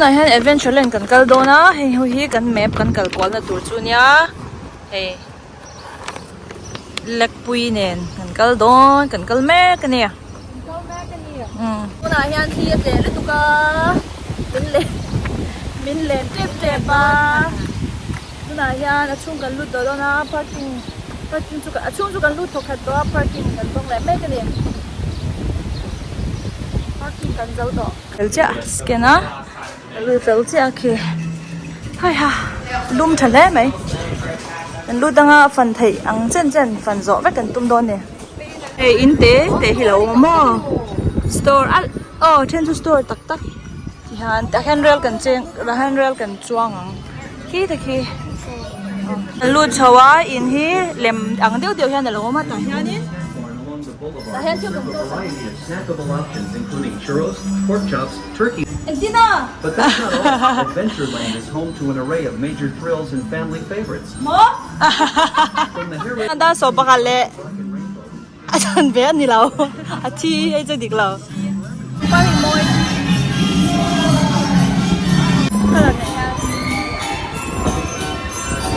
Tunah hian adventure land kan kal dawn a hei ho hi kan map kan kal kual na tur chu nia hei lekpui nen kan kal dawn kan kal mek a ni umm tunah hian thli a tleh lutuk a min len min len tep tep a tunah hian a chhung kan lut tawh dawn a parking parking chu a chhung chu kan lut thawk khat tawh a parking kan bawk leh mek a ni parking kan zo tawh. Fel chiah scan a lut fel chiah a khi haiha lum tha hle mai kan lut anga fan theih ang chen chen fan zawh vek kan tum dawn a ni hei in te te hi lo awm a maw store alh aw then chu store tak tak ti hian tah hian rail kan cheng tah hian rail kan chuang ang khi te khi kan lut chho a in hi lem ang deuh deuh hian a lo awm a tah hianin tah hian thil kan zawt ang. Engtin a? Maw? Dar sawm pakhat leh a chan ve a ni lo a thi hei chu dik lo.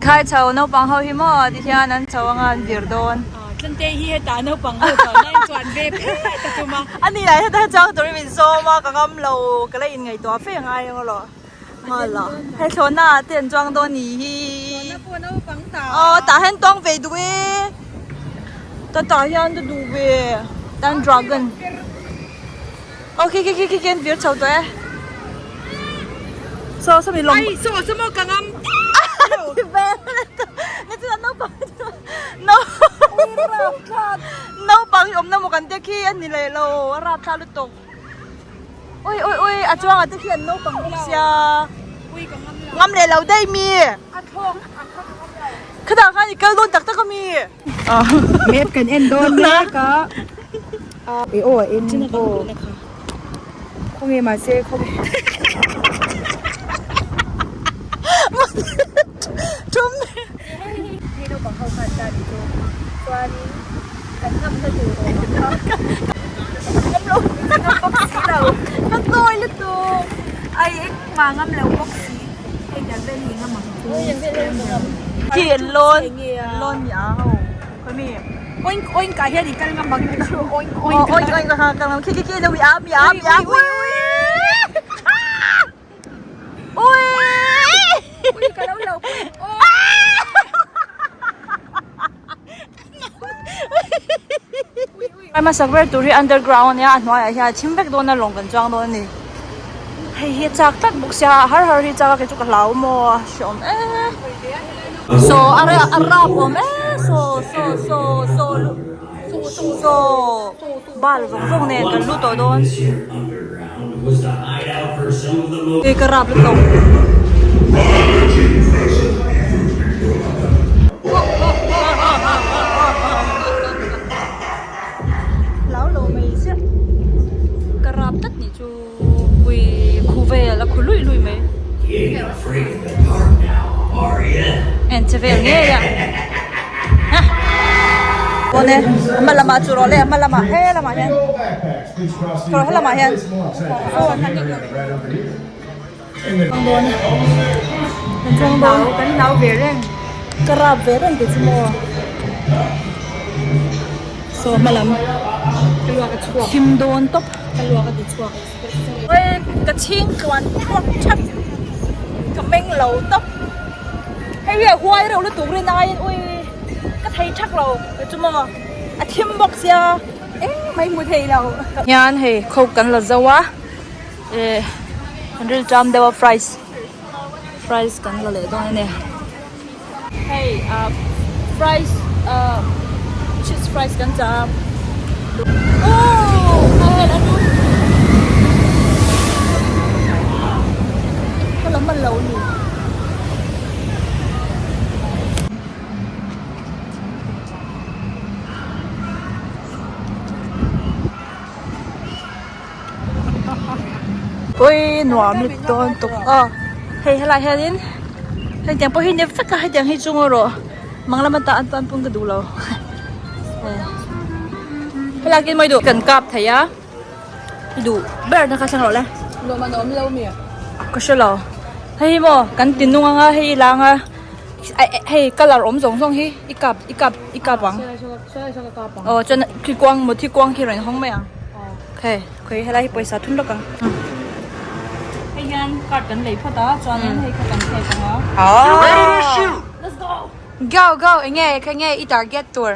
Khai chho naupang ho hi maw ti hian an chho anga an vir dawn. Tlante hi hetah naupang ho chuan a inchuan ve phet a tum a. A ni lah heta chuang turin min sawm a, ka ngam lo, ka la inngaihtuah fe ngai ang erawh. Mala, hei thlawhna ah te an chuang dawn ni hi. Thlawhna pawh naupang ta. Aw, tah hian tawng ve duh e. Ta tah hian ka duh ve, tan dragon. Aw khi khi khi khi an vir chho tawh e. Saw saw mi lawm. Ai saw saw maw ka ngam. Ti vel. Ni chu naupang no naupang hi awmna maw kan te khi a ni leh lo a rapthlak lutuk. Ui ui ui a chuangah te khi an naupang bawk sia. Ui ka ngam lo. Ngam leh lo daih mi. A thlawk a kha ka ngam lo. Khitah khan i kal dawn tak tak a mi. Map kan en dawn mek a. E aw a en aw. Khawnge mahse khawnge. Thum. Hei naupang ho khan ta ni chu. Chuanin kan ngam na tur awm ang kha. Ngam lo. Ngam bawk si lo. Ka tawi lutuk. Ai engmah ngam lo bawk si. Hei kan vel hi ngam ang chu. Khi an lawn lawn ni a ho khawi mi. Oink oink ah hian i kal ngam ang chu oink oink. Oink oink ah kal ngam khi khi khi mi a mi a mi a ui ui. Ui. Ui ka lo lo pui. Ai hmasak ber tur hi underground ania a hnuaiah hian a thim vek dawn a lawng kan chuang dawn a ni hei hi a chak tlat bawk sia a har har hi chak a kei chu ka hlau maw a hreawm em saw a a rap awm em saw saw saw saw saw bal zawng zawng nen kan lut tawh dawn hei ka rap lutuk. Hlau lo mai chiah ka rap tlat nih chu ui khu vel a khu luih luih mai en che vel ngei a ha pawn e a hma lamah chu rawh le a hma lamah he lamah hian chu rawh he lamah hian Kan hlau ve reng ka rap ve reng tih chu maw saw hma lam ka luak a chhuak thim dawn tawp ka luak a ti chhuak oi ka chhing tluan thuak that ka meng lo tawp hei hi a huai reuh lutuk rin aiin ui ka thei thak lo chu maw a thim bawk sia engmah i hmu thei lo hian hei coke kan la zo a. Eh kan ril ṭam deuh a fries fries kan la leh dawn a ni hei ah fries ah cheese fries kan chah a ooh hei a lu ka la hman lo a ni. Ui nuam lut dawn tuk a hei helai hianin hei tiang pawh hi ni vek a hetiang hi chung erawh mang lama tah atan pawn ka duh lo helai khi mawi duh kan kap thei a i duh ber na kha thleng rawh le nuam an awm lo mi. Ka hre lo. Hei hi maw kan ti nung anga hei i lang a hei colour awm zawng zawng hi i kap i kap i kap ang. Aw chuan khi kuang maw thi kuang khi rawn hawng mai ang. Hei khawi helai hi pawisa thun lawk ang. Hei hian card kan lei phawt a chuanin hei kha kan thlek ang a. Let's go! Go go enge kha nge i target tur.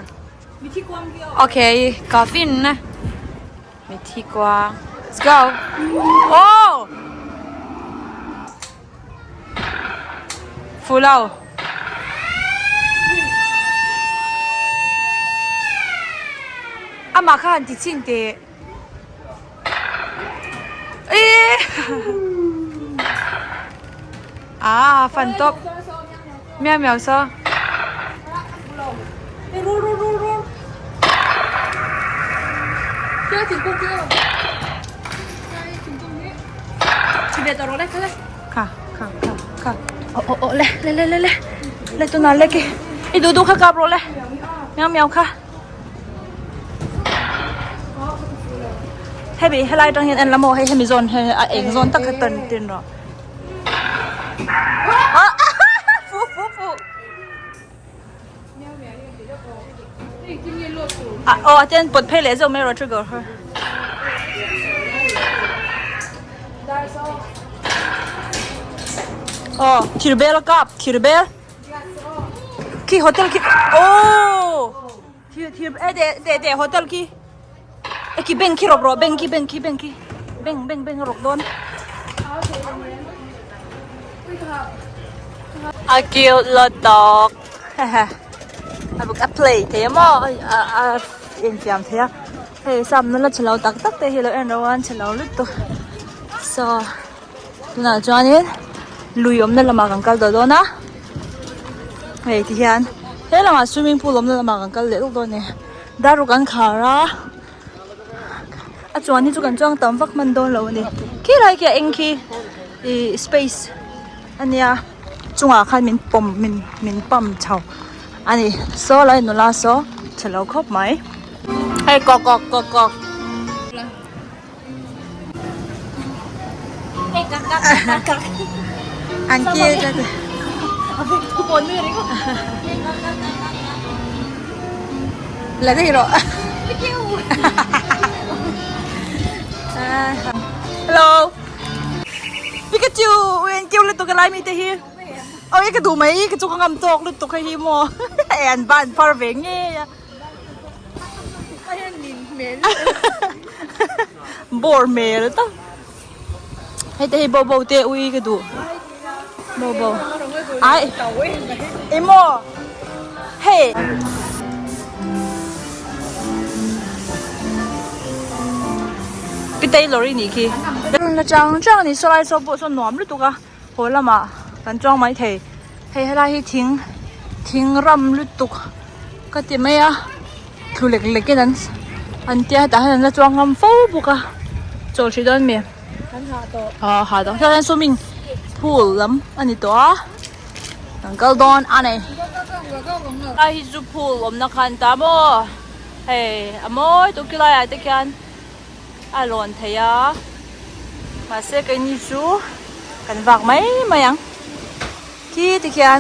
Mithi kuang hi aw. Okay coffin. Mithi kuang let's go oh Fu lo Amah kha han ti chin teh Eee Ah fan tawp Miau miau saw Kha kha kha kha Aw aw aw le le le le le le tunah le ki i duh duh kha kap rawh le miau miau kha hemi helai atang hian en la maw hei hemi zawn hi a eng zawn tak kha tan tin rawh. Fu fu fu. Aw a ten pawt phei leh zeuh mai rawh trigger kha. Aw thir bel a kap thir bel. Khi hotel khi oh thir thir e de de de hotel khi. E khi bank khi rawk rawh bank khi bank khi bank khi bank bank bank a rawk dawn. A cute lot dog. A play thei a maw a a infiam thei a hei sam na la chhe lo tak tak te hi lo en ro a an chhe lo lutuk so tunah chuanin lui awmna lamah kan kal tawh dawn a hei ti hian he lamah swimming pool awmna lamah kan kal leh lawk dawn a ni daruk an khar a a chuan hi chu kan chuang tam vak hman dawn lo a ni khilai khi a eng khi ihh space a nia chungah khan min pawm min min pump chho a ni saw lai nula saw chhe lo khawp mai hei kawk kawk kawk kawk. An kil ta la thei rawh Hello Pikachu en keu lutuk a lai mi te hi oi ka duh mai ka chu ka ngam tawk lutuk hei hi maw an ban phar ve ngei a. Bawr hmel tak hei te hi bo bo te ui ka duh bo bo ai emaw hei pi tailor i nih khi la chang chang ani saw lai saw pawh saw nuam lutuk a haw lamah kan chuang mai thei hei helai hi thing thing ram lutuk ka ti mai a thlu lek lek in an an tia hetah hian an la chuang ngam fo bawk a chawl hrih dawn mi ah ha tawh chuan swimming pool lam a ni tawh a kan kal dawn a ni helai hi chu pool awmna khan ta maw hei a mawi tuk ti laiah te khian. A lawn thei a mahse keini chu kan vak mai mai ang khi ti khian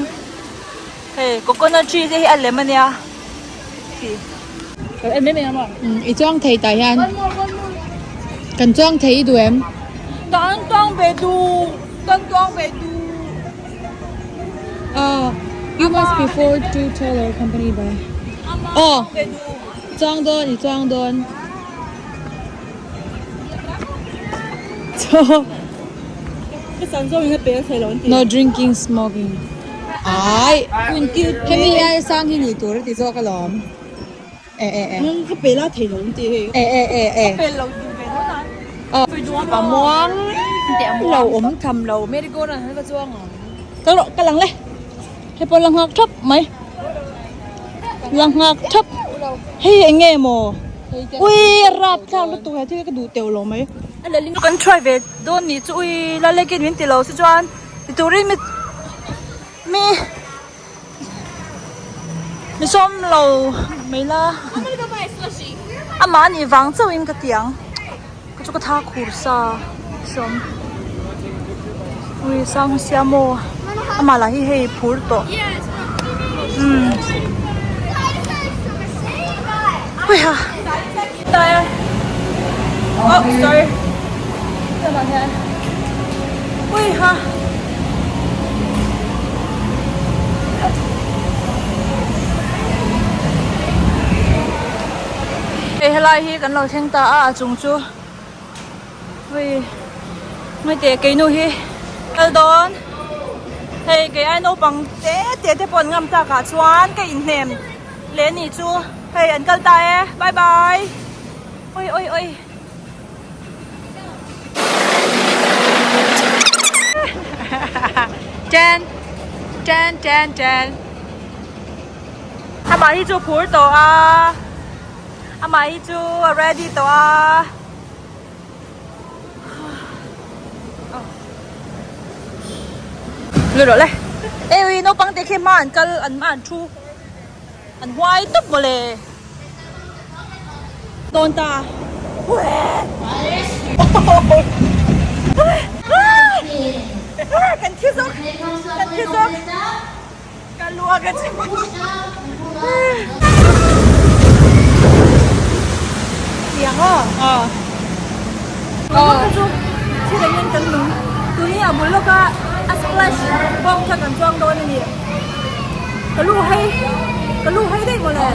hei coconut tree te hi a lem ania khi I chuang thei tah hian kan chuang thei i duh em? Kan chuang ve duh kan chuang ve duh. Aw you must be four to tell or company by aw chuang dawn i chuang dawn. No drinking smoking ai hemi hian sang hi ni tur a ti zawk alawm eh eh eh ka pel a thei lo an ti hei eh eh eh eh ka pel lo duh ve tho na a muang lo awm tham lo merry go round an va chuang ang kal rawh kal ang le hei pawh la nghak thap mai la nghak thap hei eng nge maw ui a rap thlak lutuk he thil hi ka duh teuh lo mai kan try ve dawn nih chu ui la lekin min ti lo se chuan ti turin mi mi mi sawm lo mai la amah anih vang chauhin ka ti ang ka chu ka tha khur sa sawm. Ui sang sia maw amah lah hi hei phur tawh umm hui ha oh sorry hui ha. Hei helai hi kan lo thleng ta a a chung chu ui hmai teh keinu hi kal dawn hei kei ai naupang te te te pawh an ngam tak ah chuan ka inhnem leh anih chu hei an kal ta e bye bye ui ui ui. Ten ten ten ten Amah hi chu phur tawh a amah hi chu a ready tawh a Lu rawh le Ê ui naupang te khi hma an kal an hma an thu an huai tawp mawle Dawn ta Kan thi zawk kan thi zawk. Ka lu a ka chim. Tiang aw. Aw. Aw. Ka chu thil engin kan nung. Tuni a bul lawka a splash bawk kha kan chuang dawn a ni. Ka lu hei ka lu hei daih mawle.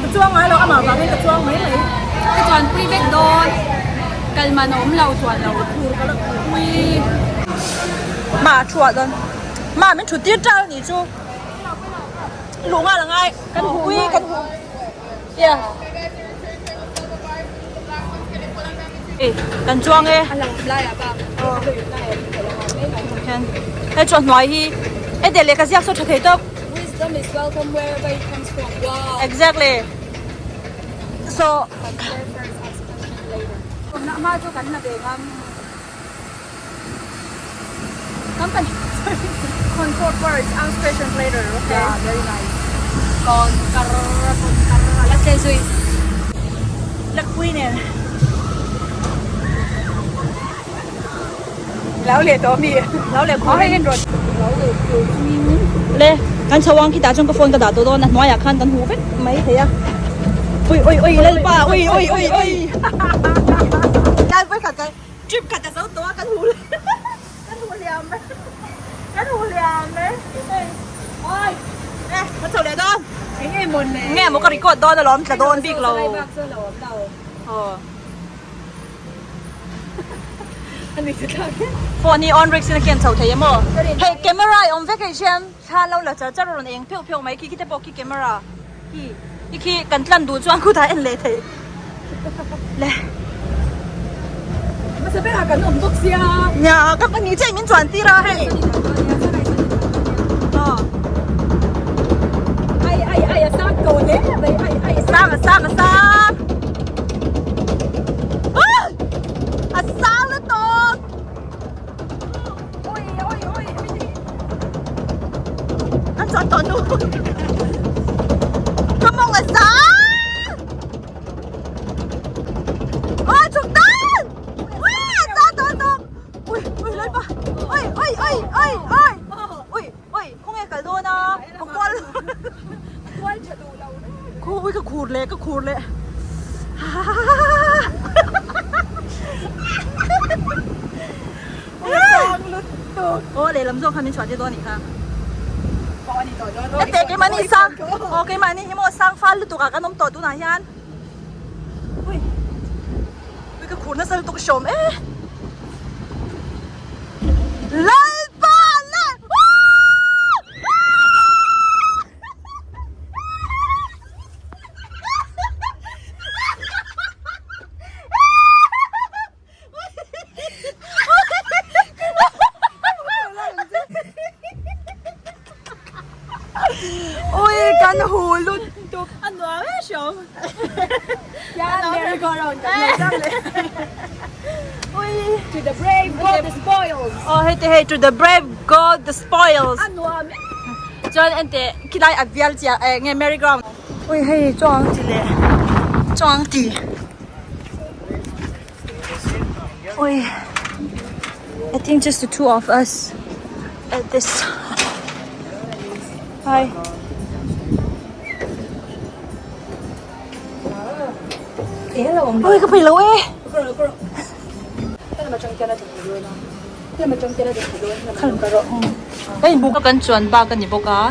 Ka chuang ngai lo amah vangin ka chuang mai mai. Ka chuan pui vek dawn. Kal man a awm lo chuan lo. Ka phur ka la pui. Ma thu ah chuan ma min thut tir ṭal anih chu luh nghal a ngai kan huh ui kan huh yeah ei kan chuang e hian hei chuan hnuai hi e teh lehkha ziak saw tha thei tawp exactly so Company Control first, ask questions later, okay? Yeah, very nice. Con kar con kar la chen zui. Lakpui nen. Lo leh tawh mi. Lo leh khur. Hei en rawh. Lo leh khur chungin. Le, kan chho ang khitah chuan ka phone ka dah tawh dawn a hnuaiah khan kan hmuh vek mai thei a. Ui ui ui lalpa ui ui ui ui. Lalpa khat kan. Trip khat a zo tawh a kan huh kan huh liam mai kan huh liam mai hei oi e ka chho leh dawn eng nge mawn le nge maw ka record dawn alawm tla dawn bik lo lai bak chu a lo awm lo aw ani chu thlak hian phone hi on risk in a ken chho thei em aw hei camera i awm vek hei hian thla lo la char char a rawn eng pheuh pheuh mai khi khi te pawh khi camera khi khi khi kan tlan duh chuan khutah en leh theih le hmasa berah kan awm bawk sia nia ka pahnih chiah in min chuan tir a hei aw ai ai ai a sang tawh hle mai ai ai a sang a sang a sang a sang lutuk Ui ui ui An chuan tawh nu Ka mawng a za Ôi chụp tan Ui za tawh tawh Ui ui lên pa Ui ui ui ui ui Ui ui không nghe kal dawn a Ka kual Kual tha duh lo Khu ui ka khur leh ka khur leh Aw lehlam zawk kha min chhuah tir dawn anih kha. Ete keimahni sang aw keimahni hi maw sang fal lutuk ah kan awm tawh tunah hian ui ui ka khur nasa lutuk hrawm e Lalpa leh Ui kan hu lutuk a nuam e hriam Merry go round kan lo zam leh Ui To the brave go the spoils Aw hei te hei to the brave go the spoils A nuam e Chuan enteh khilai a vial chiah eh nge merry go round Ui hei chuang ti leh chuang ti. Ui. I think just the two of us at this hi Ôi ka peih lo e. Ka inbuk a kan chuan bak a ni bawk a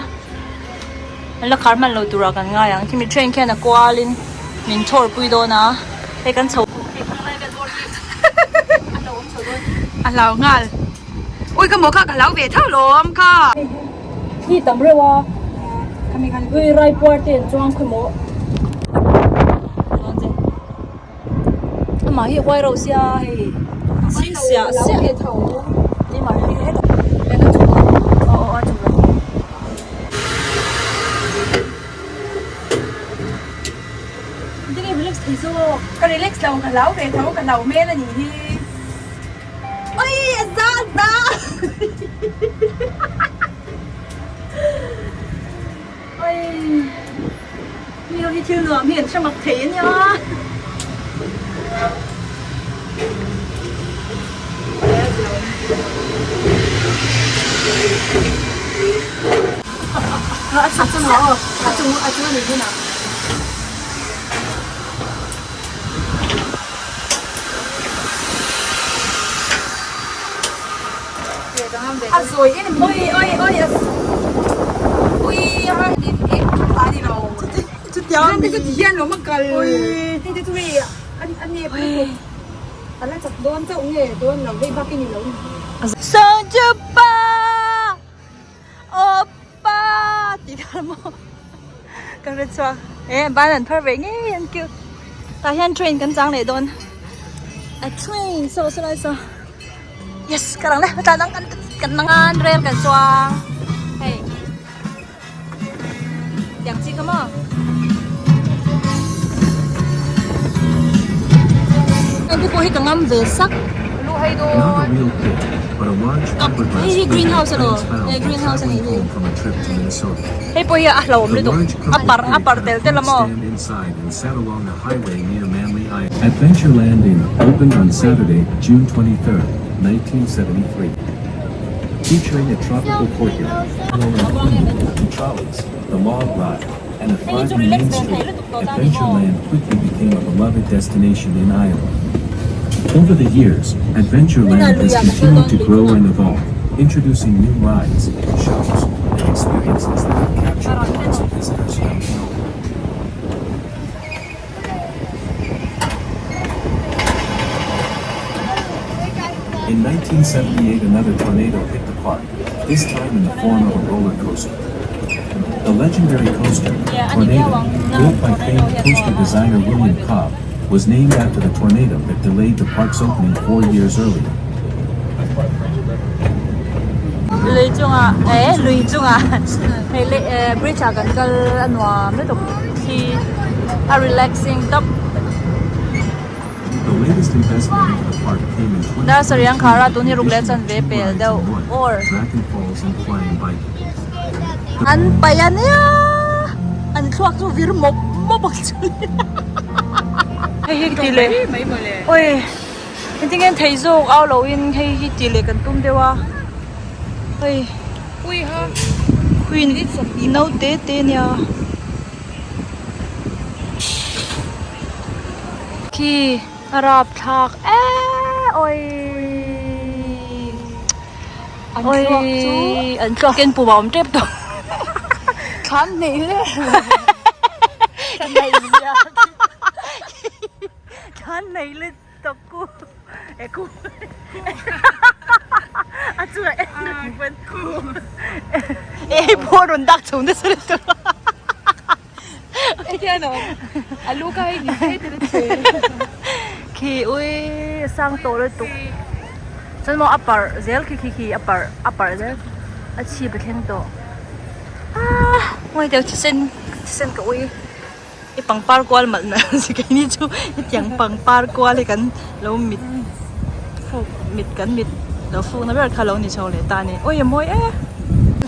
an la khar hman lo turah kan ngai ang khimi train khian a kualin min chhawr pui dawn a hei kan chho A hlau nghal ui ka maw kha ka hlau ve tho lawm kha. Hi tam reuh a ui raipuar te an chuang khaw maw amah hi a huai reuh sia hei chhing siah siah keimah hi hetah aw aw a chuk lo tinge relax thei zawk ka relax lo ka hlau ve tho ka hlau hmel a nih hi oi a za a za Oi mi ho hi thil nuam hi an hre mak thei ania. A chak chu maw a chung a chung a nih hunah. A zawi em oi oi oi a ui a in ek a ni lo chutiang te chu ti hian lo ma kal hei te chu hei an an nep lutuk a la chak dawn chauh nge dawn lo hei bak i ni lo Sangchupa Oppa tih kha maw ka hre chhuak e ban an phar ve ngei an cute tah hian train kan chang leh dawn a train saw saw lai saw yes ka lang le tah dang kan kan nang an rel kan chuang hei tiang chi kha maw heng te pawh hi ka ngam ve sak hei hi greenhouse a lo hei greenhouse a nih hi hei pawh hi a hlauhawm lutuk a parh a parh tel tel a maw. Adventureland Inn opened on Saturday, June 23rd, 1973. Featuring a tropical courtyard, trolleys, the log ride, and a thriving main street, Adventureland quickly became a beloved destination in Iowa. Over the years, Adventureland has continued to grow and evolve, introducing new rides, shows, and experiences that have captured the hearts of visitors young and old. In 1978 another tornado hit the park, this time in the form of a roller coaster. The legendary coaster, Tornado, built by famed coaster designer William Cobb, was named after the tornado that delayed the park's opening four years earlier. Lui chungah eh lui chungah hei leh eh bridge ah kan kal a nuam lutuk khi a relaxing tawp. The latest investment into the park came in 2022 Dar sarih ang khar a tun hi ruk leh with chan the ve addition of two pel rides deuh in one, or Dragon Falls and Flying Viking. An paih a nia an thluak chu vir mawp mawp ang chu hei hi ti leh oi engtin nge thei zawk au lo in hei hi ti leh kan tum deuh a hei queen naute te nia khi a rapthlak eee oi. An thluak chu. An thluak hian pum a awm tep tawh. Thlan neih le. Thlan neih zia. Thlan neih le tawp ku. E ku. A chu a en reng pawn ku. E hei pawh rawn dak chho nasa lutuk. Enge a awm? A lu kha hei ni se tir a che. Khi ui sang tawh lutuk. Chuan maw a parh zel khi khi khi a parh a parh zel a chhip a thleng tawh. Aaa ngawi deuh thisen thisen ka ui i pangpar kual malh na si keini chu hetiang pangpar kual hi kan lo mit fuk mit kan mit lo fuk na ber kha lo ni chho leh ta a ni ui a mawi e.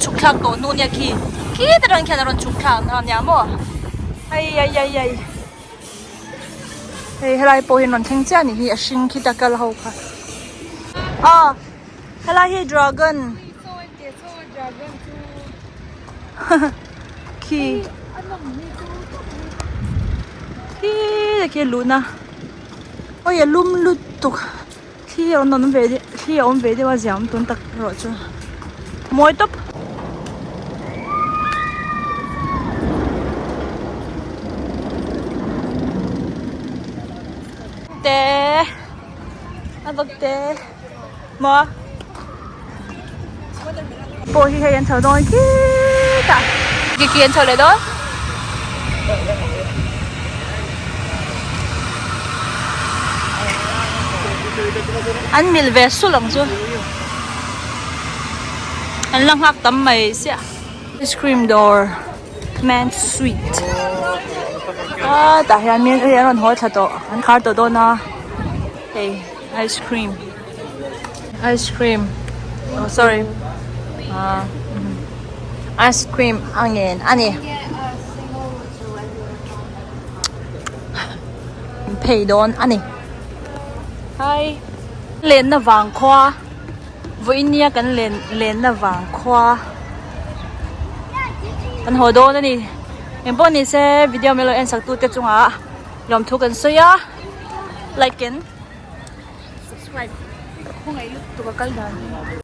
Chhuk thlak tawh hnu nia khi khi te rang khian a rawn chhuk thlak a nia maw ai ai ai ai hei helai pawh hi an rawn thleng chiah a nih hi a hring khi ta kal ho kha aw. Helai hi dragon khi khi khi luhna awi a lum lutuk thli a awm ve deuh thli a awm ve deuh a ziah awm tun tak erawh chu mawi tawp. Te a vawk te maw pawh hi hei an chho dawn khitah ki ki an chho leh dawn. An mil ve sul ang chu an la nghak tam mai siah ice cream dawr man sweet ah tah hian min hei an rawn haw thla tawh an khar tawh dawn a hei ice cream ice cream oh sorry ah ice cream a ngen a ni phei dawn a ni hai lenna vang khua vawiin nia kan len lenna vang khua kan haw dawn a ni engpawh ni se video min lo en sak tute chungah lawmthu kan sawi a like in subscribe khawngaih lutuk a kal dan hi.